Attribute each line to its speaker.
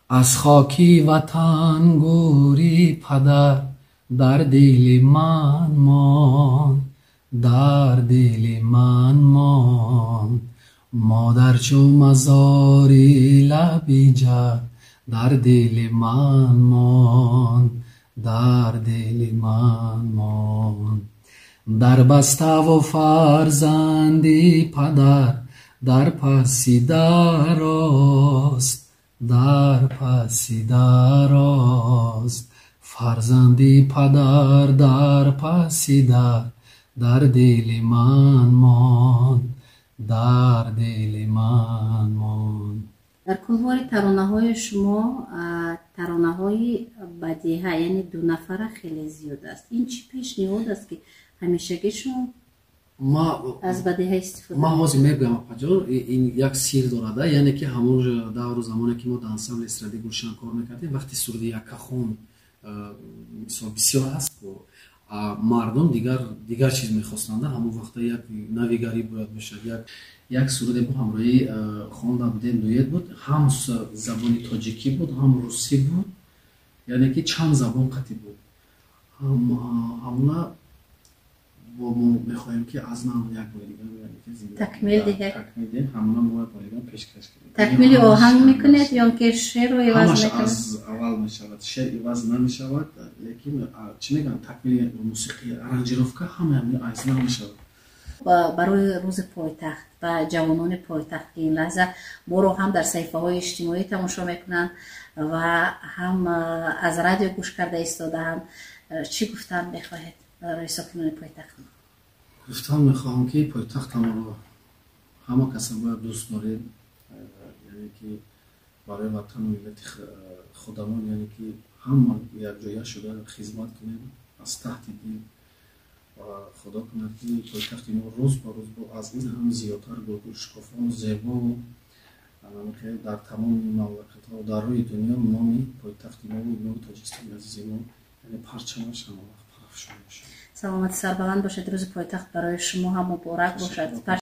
Speaker 1: Аз хоки ватан гӯри падар дар дили ман монд, дар дили ман монд. Модар чу мазори лаби ҷад дар дили ман монд, дар дили ман монд. Дар баставу фарзанди падар дар паси дарост, дар паси дарост. Фарзанди падар дар паси дар дар дили ман монд, дар дили ман монд.
Speaker 2: Дар кулвори таронаҳои шумо таронаҳои бадеҳа, яъне дунафара, хеле зиёд аст. Ин чӣ пешниҳод аст, ки ҳамешагӣ шумо аз бадеҳа истифода?
Speaker 1: Ман ҳозир мегӯям, апаҷон, ин як сир дорада, яъне ки ҳамон давру замоне ки мо дар ансамбли эстрадии Гулшан кор мекардем, вақти суруди яккахон, мисол, бисёр ҳаст, мардум дигар чиз мехостанда. Ҳамон вақта як навигарӣ бояд бошад. Як суруде бо ҳамроҳӣ хонда будем, дуэт буд, ҳам забони тоҷикӣ буд, ҳам русӣ буд, яъне ки чанд забон қатӣ буд. Ҳамона бо мо мехоҳем, ки аз нав як бори дигар
Speaker 2: такмил диҳед.
Speaker 1: Такмил диҳем. Ҳамона мо як бори дигар пешкаш кунем.
Speaker 2: Такмили оҳанг мекунед ё ки шеърро иваз мекунед?
Speaker 1: Аз аввал мешавад, шеър иваз намешавад, лекин, чӣ мегӯям, такмили мусиқӣ, аранжировка, ҳама аз нав мешавад.
Speaker 2: Барои рӯзи пойтахт ва ҷавонони пойтахт, ки ин лаҳза моро ҳам дар саҳифаҳои иҷтимоӣ тамошо мекунанд ва ҳам аз радио гӯш карда истодаанд, чӣ гуфтан мехоҳед барои сокинони пойтахт?
Speaker 1: Гуфтан мехоҳам, ки пойтахтамонро ҳама каса бояд дӯст дорем, яъне ки барои ватану миллати худамон, яъне ки ҳама якҷоя шуда хизмат кунем аз таҳти дил. Ва Худо кунад, ки пойтахти мо рӯз ба рӯз аз ин ҳам зиёдтар гулгулшукуфону зебову дар тамоми мамлакатҳо дар рӯи дунё номи пойтахти мо, номи Тоҷикистони азизи мо, яъне парчамаш ҳамавақт парафшон бошад.
Speaker 2: Саломати, сарбаланд бошед. Рӯзи пойтахт барои шумо ҳам муборак бошад.